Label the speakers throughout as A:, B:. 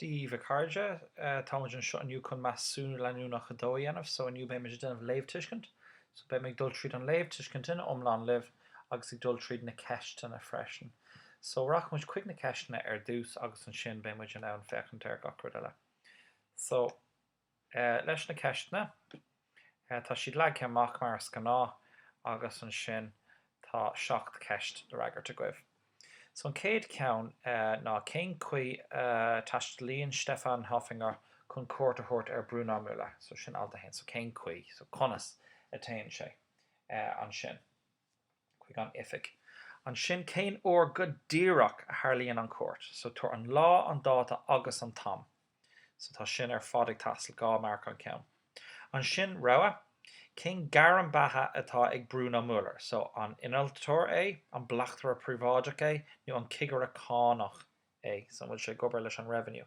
A: Dia dhaoibh a chairde, tá muid anseo inniu chun Measúnú Leanúnach 2 a dhéanamh. So inniu beidh muid ag déanamh léamhthuiscint. So beidh mé ag dul tríd an léamhthuiscint ina iomlán libh agus ag dul tríd na ceisteanna freisin. So rachaidh muid chuig na ceisteanna ar dtús agus ansin beidh muid in ann féachaint ar gach rud eile. So leis na ceisteanna, tá siad leagtha amach mar is gnáth agus ansin tá 7 ceist le fhreagairt agaibh. So an chéad cheann ná cén chaoi a taistealaíonn Stefan Hoffinger chun cuairt a thabhairt ar Bruno Müller? So sin alt 1. So cén chaoi, so conas a téann sé ansin chuig an oifig. Ansin cén uair go díreach a tharlaíonn an chuairt? So tabhair an lá, an dáta agus an t-am. So tá sin ar fad ag teastáil, 2 marc an ceann. Ansin rogha, cén gairm beatha atá ag Bruno Müller? So an innealtóir é, an bleachtaire príobháideach é nó an cigire cánach é? So an bhfuil sé ag obair leis an Revenue?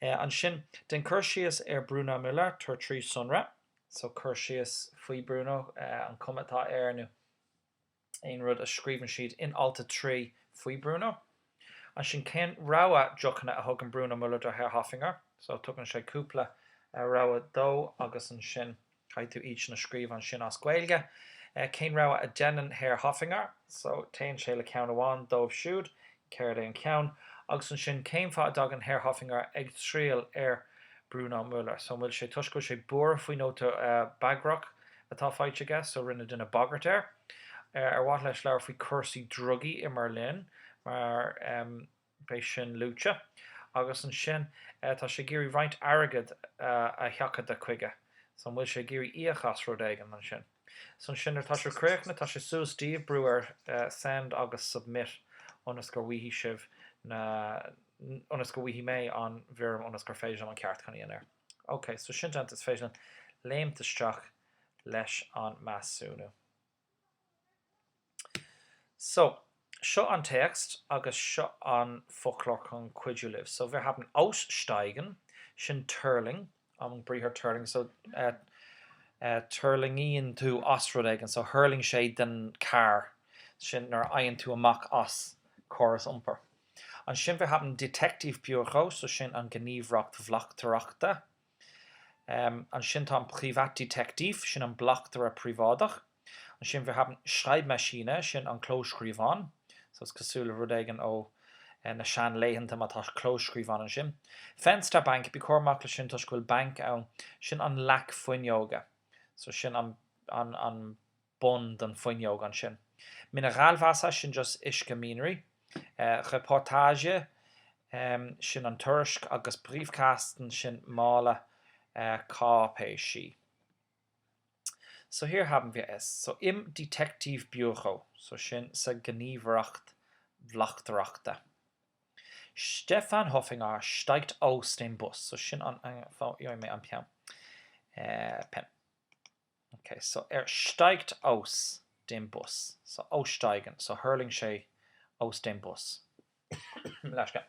A: Ansin, déan cur síos ar Bruno Müller, tabhair 3 sonra. So cur síos faoi Bruno, an cuma atá air nó aon rud a scríobhann siad in alt 3 faoi Bruno. Ansin cén rogha deochanna a thugann Bruno Müller do Herr Hoffinger? So tugann sé cúpla rogha dó agus ansin caithfidh tú iad sin a scríobh ansin as Gaeilge. Cén rogha a dhéanann Herr Hoffinger? So téann sé le ceann amháin dóibh siúd. Céard é an ceann? Agus ansin cén fáth a dtagann Herr Hoffinger ag triall ar Bruno Müller? So an bhfuil sé toisc go bhfuil sé buartha faoi nóta bagrach atá faighte aige, so rinne duine bagairt air. Ar mhaith leis labhairt faoi cúrsaí drugaí i mBerlin, mar beidh sin luaite. Agus ansin tá sé ag iarraidh roinnt airgid a sheachadadh chuige, so an bhfuil sé ag iarraidh íoc as rud éigin ansin. So ansin nuair atá sé críochnaithe, tá sé suas daoibh brú ar send agus submit ionas gur bhfaighidh sibh na, ionas go bhfaighidh mé an bhfoirm ionas gur féidir liom an ceartúchán a dhéanamh air. Ok, so sin déanta, is féidir linn léimt isteach leis an measúnú. So, seo an téacs agus seo an foclóir chun cuidiú libh. So, wir haben aussteigen, sin tuirling, an briathar tuirling, so tuirlingíonn tú as rud éigin, so thuirling sé den carr, sin nuair a fhaigheann tú amach as córas iompair. Ansin wir haben Detektivbüro, so sin an Ghníomhaireacht Bhleachtaireachta. Ansin tá an Privatdetektiv, sin an bleachtaire príobháideach. Ansin wir haben Schreibmaschine, sin an clóscríobhán. So is cosúil le rud éigin ó na seanlaethanta má tá clóscríobhán ansin. Fensterbank, bí cúramach leis sin toisc go bhfuil bank ann, sin an leac fuinneoige. So sin an, an, an bun don fuinneog ansin. Mineralwasser, sin just uisce mianraí. Reportage, sin an tuairisc agus Briefkasten, sin mála cáipéisí. So hier haben wir es. So im Detektivbüro, so sin sa ghníomhaireacht bhleachtaireachta. Stefan Hoffinger steigt aus dem Bus, so sin an, gheobhaidh mé an peann. Pen. Ok, so er steigt aus dem Bus. So aussteigen, so thuirling sé aus dem Bus. Leisce.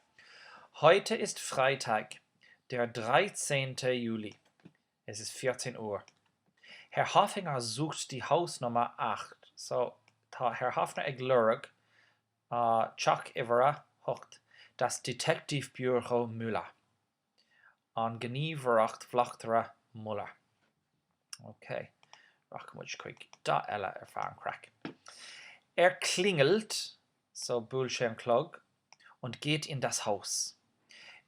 A: Heute ist Freitag, der dreizehnte Juli. Es ist 14 Uhr. Herr Hoffinger sucht die Hausnummer 8. So tá Herr Hoffinger ag lorg teach uimhir a hocht, das Detektivbüro Müller. An Ghníomhaireacht Bhleachtaire Müller. Ok, rachaidh muid chuig dath eile ar feadh an craic. Er klingelt, so buail sé an clog, und geht in das Haus.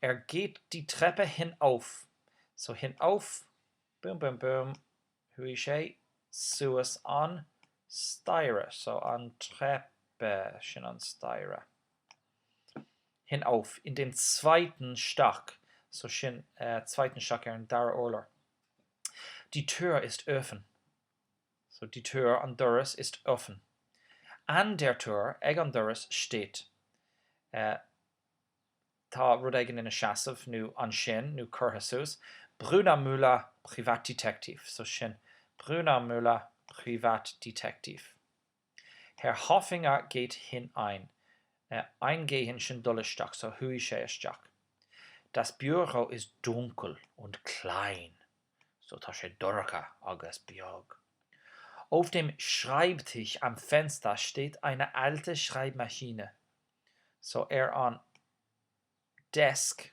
A: Er geht die Treppe hinauf, so hinauf, boom boom boom, chuaigh sé suas an staighre, so an Treppe, sin an staighre. Hinauf, in den zweiten Stock, so sin zweiten Stock ar an dara urlár. Die Tür ist offen, so die Tür, an doras, ist offen. An der Tür, ag an doras, steht, tá rud éigin ina seasamh nó ansin nó curtha suas, Bruno Müller, Privatdetektiv, so sin Bruno Müller, Privatdetektiv. Herr Hoffinger geht hinein. Eingehen sin dul isteach, so chuaigh sé isteach. Das Büro ist dunkel und klein. So tá sé dorcha agus beag. Auf dem Schreibtisch am Fenster steht eine alte Schreibmaschine. So ar an desk.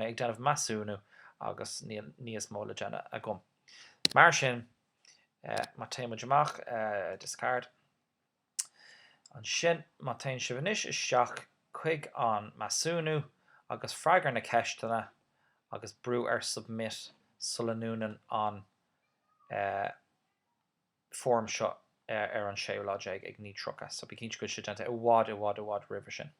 A: mé ag déanamh measúnú agus níl níos mó le déanamh agam. Mar sin, má téann muid amach, discard, ansin má téann sibh anois isteach chuig an measúnú agus freagair na ceisteanna agus brú ar submit sula ndúnann an foirm seo. Ar an séú lá déag ag 9:30. So bí cinnte go bhfuil sé déanta i bhfad, i bhfad, i bhfad roimhe sin.